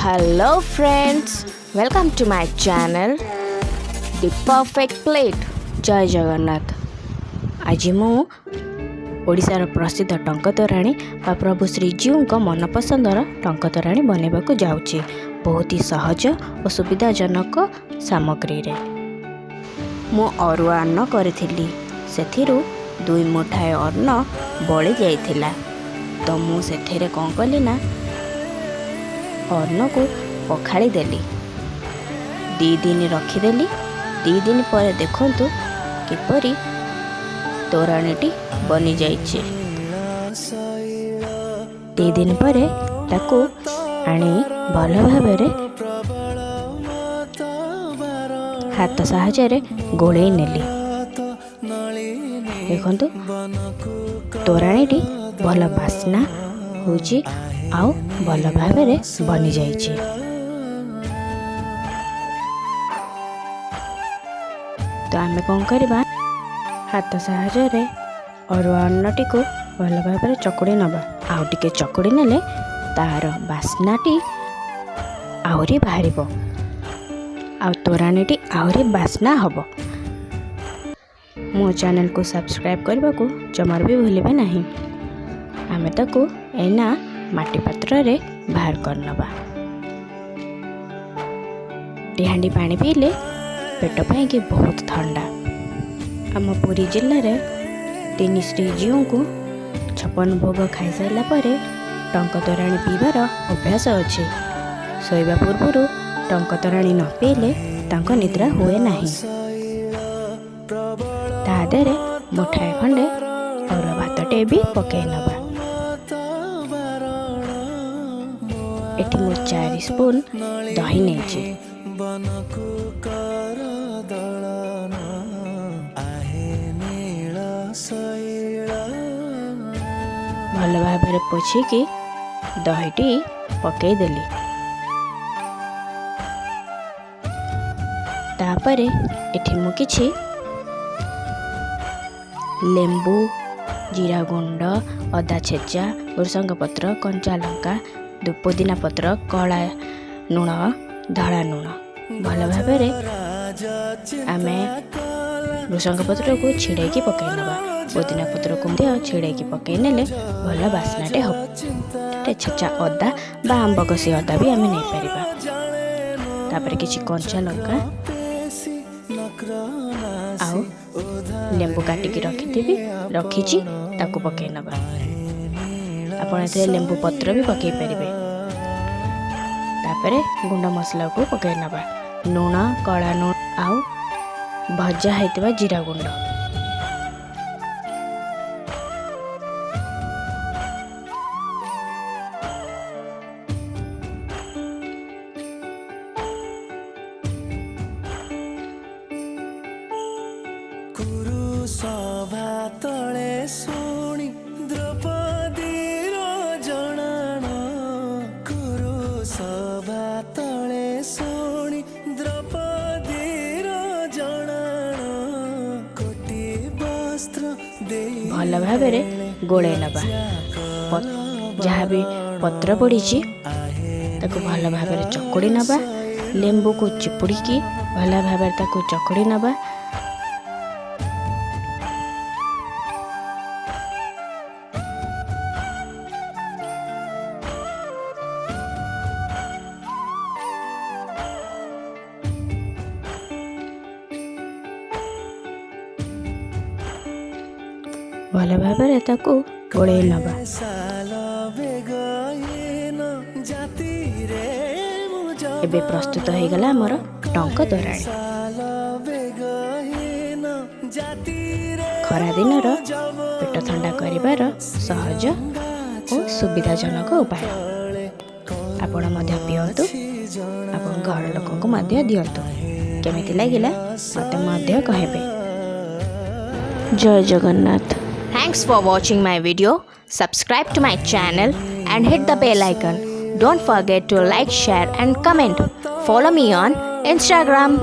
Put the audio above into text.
Hello friends, welcome to my channel The Perfect Plate. ଜୟ ଜଗନ୍ନାଥ। ଆଜି ମୁଁ ଓଡ଼ିଶାର ପ୍ରସିଦ୍ଧ ଟଙ୍କ ତୋରାଣୀ ବା ପ୍ରଭୁ ଶ୍ରୀଜୀଉଙ୍କ ମନପସନ୍ଦର ଟଙ୍କ ତୋରାଣୀ ବନାଇବାକୁ ଯାଉଛି, ବହୁତ ହି ସହଜ ଓ ସୁବିଧାଜନକ ସାମଗ୍ରୀରେ। ମୁଁ ଅରୁଆ ଅନ୍ନ କରିଥିଲି, ସେଥିରୁ ଦୁଇ ମୁଠାଏ ଅନ୍ନ ବଳି ଯାଇଥିଲା। ତ ମୁଁ ସେଥିରେ କ'ଣ କଲି ନା ଅନ୍ନକୁ ପଖାଳି ଦେଲି, 2 ଦିନ ରଖିଦେଲି। 2 ଦିନ ପରେ ଦେଖନ୍ତୁ କିପରି ତୋରାଣୀଟି ବନିଯାଇଛି। 2 ଦିନ ପରେ ତାକୁ ଆଣି ଭଲ ଭାବରେ ହାତ ସାହାଯ୍ୟରେ ଗୋଳେଇ ନେଲି। ଦେଖନ୍ତୁ, ତୋରାଣୀଟି ଭଲ ବାସ୍ନା ହେଉଛି ଆଉ ଭଲ ଭାବରେ ବନିଯାଇଛି। ତ ଆମେ କ'ଣ କରିବା, ହାତ ସାହାଯ୍ୟରେ ଅରୁଆ ଅନ୍ନଟିକୁ ଭଲ ଭାବରେ ଚକୁଡ଼ି ନେବା। ଆଉ ଟିକେ ଚକୁଡ଼ି ନେଲେ ତାହାର ବାସ୍ନାଟି ଆହୁରି ବାହାରିବ ଆଉ ତୋରାଣୀଟି ଆହୁରି ବାସ୍ନା ହେବ। ମୋ ଚ୍ୟାନେଲକୁ ସବସ୍କ୍ରାଇବ୍ କରିବାକୁ ଜମାରୁ ବି ଭୁଲିବେ ନାହିଁ। ଆମେ ତାକୁ ଏଇନା ମାଟି ପାତ୍ରରେ ବାହାର କରିନେବା। ହାଣ୍ଡି ପାଣି ପିଇଲେ ପେଟ ପାଇଁକି ବହୁତ ଥଣ୍ଡା। ଆମ ପୁରୀ ଜିଲ୍ଲାରେ ତିନି ଶ୍ରୀଜୀଉଙ୍କୁ 56 ଭୋଗ ଖାଇସାରିଲା ପରେ ଟଙ୍କ ତୋରାଣୀ ପିଇବାର ଅଭ୍ୟାସ ଅଛି। ଶୋଇବା ପୂର୍ବରୁ ଟଙ୍କ ତୋରାଣୀ ନ ପିଇଲେ ତାଙ୍କ ନିଦ୍ରା ହୁଏ ନାହିଁ। ତା ଦେହରେ ମୁଠାଏ ଖଣ୍ଡେ ଅରୁଆ ଭାତଟେ ବି ପକାଇ ନେବା। ଏଠି ମୁଁ 4 ସ୍ପୁନ୍ ଦହି ନେଇଛି। ଭଲ ଭାବରେ ପୋଛିକି ଦହିଟି ପକାଇଦେଲି। ତାପରେ ଏଠି ମୁଁ କିଛି ଲେମ୍ବୁ, ଜିରା ଗୁଣ୍ଡ, ଅଦା ଛେଚା, ଭୃସଙ୍ଗ ପତ୍ର, କଞ୍ଚା ଲଙ୍କା, ପୋଦିନା ପତ୍ର, କଳା ଲୁଣ, ଧଳା ଲୁଣ ଭଲ ଭାବରେ ଆମେ ଭୃସଙ୍ଗ ପତ୍ରକୁ ଛିଡ଼େଇକି ପକାଇ ନେବା। ପୋଦିନା ପତ୍ରକୁ ମଧ୍ୟ ଛିଡ଼େଇକି ପକାଇ ନେଲେ ଭଲ ବାସ୍ନାଟେ ହେବ। ଛେଚା ଅଦା ବା ଆମ୍ବ କଷି ଅଦା ବି ଆମେ ନେଇପାରିବା। ତାପରେ କିଛି କଞ୍ଚା ଲଙ୍କା ଆଉ ଲେମ୍ବୁ କାଟିକି ରଖିଛି, ତାକୁ ପକାଇ ନେବା। ଆପଣ ଏଥିରେ ଲେମ୍ବୁ ପତ୍ର ବି ପକାଇ ପାରିବେ। ତାପରେ ଗୁଣ୍ଡ ମସଲାକୁ ପକାଇ ନେବା, ଲୁଣ, କଳା ଲୁଣ ଆଉ ଭଜା ହେଇଥିବା ଜିରା ଗୁଣ୍ଡ। ସଭା ତଳେ ଶୁଣି ଦ୍ରୌପଦୀର ଜଣାଣ, କୁରୁ ସଭା ତଳେ ଶୁଣି ଦ୍ରୌପଦୀର ଜଣାଣ, କୋଟି ବସ୍ତ୍ର ଦେଇ ଭଲ ଭାବରେ ଗୋଳେଇ ନେବା। ଯାହା ବି ପତ୍ର ପଡ଼ିଛି ତାକୁ ଭଲ ଭାବରେ ଚକୁଡ଼ି ନେବା। ଲେମ୍ବୁକୁ ଚିପୁଡ଼ିକି ଭଲ ଭାବରେ ତାକୁ ଚକୁଡ଼ି ନେବା। ଭଲ ଭାବରେ ତାକୁ ଗୋଳେଇ ନେବା। ଏବେ ପ୍ରସ୍ତୁତ ହେଇଗଲା ଆମର ଟଙ୍କ ତୋରାଣୀ। ଖରାଦିନର ପେଟ ଥଣ୍ଡା କରିବାର ସହଜ ଓ ସୁବିଧାଜନକ ଉପାୟ। ଆପଣ ମଧ୍ୟ ପିଅନ୍ତୁ, ଆପଣ ଘର ଲୋକଙ୍କୁ ମଧ୍ୟ ଦିଅନ୍ତୁ। କେମିତି ଲାଗିଲା ମୋତେ ମଧ୍ୟ କହିବେ। ଜୟ Jagannath. Thanks for watching my video. Subscribe to my channel and hit the bell icon. Don't forget to like, share and comment. Follow me on Instagram.